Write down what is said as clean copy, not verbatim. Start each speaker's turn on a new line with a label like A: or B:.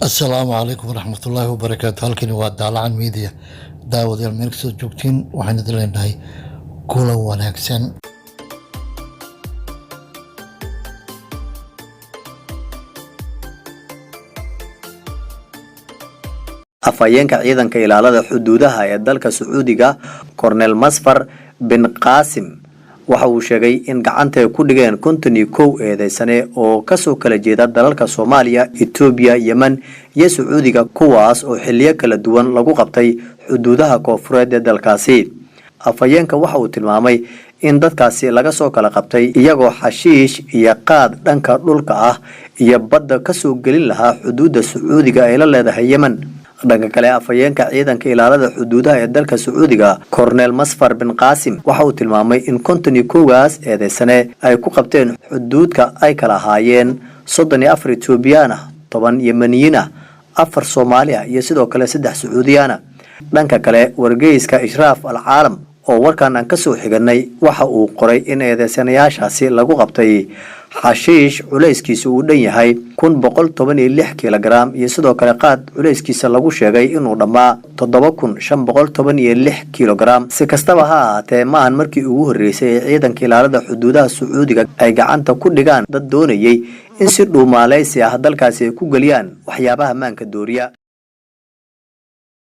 A: Asalaamu calaykum waraxmatullaahi wabarakaatu. Halkani waa Daalacan Media. Daawadayaal, meel kastoo joogtiin, waxaan idin leenahay kulan wanaagsan.
B: Afhayeenka ciidanka ilaalada xuduudaha ee dalka Sacuudiga, Kornel Masfar bin Qaasim, waxa uu sheegay in gacanta ay ku dhigeen 51 eedeysane oo kasoo kala jeeda dalalka Soomaaliya, Etoobiya, Yemen iyo Sacuudiga, kuwaas oo xiliyo kala duwan lagu qabtay xuduudaha koonfureed ee dalkaasi. Afhayeenka waxa uu tilmaamay in dadkaasi laga soo kala qabtay iyagoo xashiish iyo qaad dhanka dhulka ah iyo badda kasoo gelin lahaa xuduudda Sacuudiga ay la leedahay Yemen. Dhanka kale, afhayeenka ciidanka ilaalada xuduudaha ee dalka Sacuudiga, Kornel Masfar bin Qaasim, waxa uu tilmaamay in 51-gaas eedeysane ay ku qabteen xuduudka ay kala ahaayeen 34 Etoobiyaan ah, 10 Yemeniyiin ah, 4 Soomaali ah iyo sidoo kale 3 Sacuudiyaan ah. Dhanka kale, wargeyska Ishraaf Al Caalam oo warkan aan kasoo xiganay waxa uu qoray in eedeysanayaashaasi lagu qabtay xashiish culayskiisa uu dhan yahay 1116 kilogram iyo sidoo kale qaad culayskiisa lagu sheegay inuu dhammaa 7516 kilogram. Si kastaba ha ahaatee, ma ahan markii ugu horreysay ee ciidanka ilaalada xuduudaha Sacuudiga ay gacanta ku dhigaan dad doonayay in si dhuumaaleysi ah dalkaasi ay ku geliyaan waxyaabaha maanka dooriya.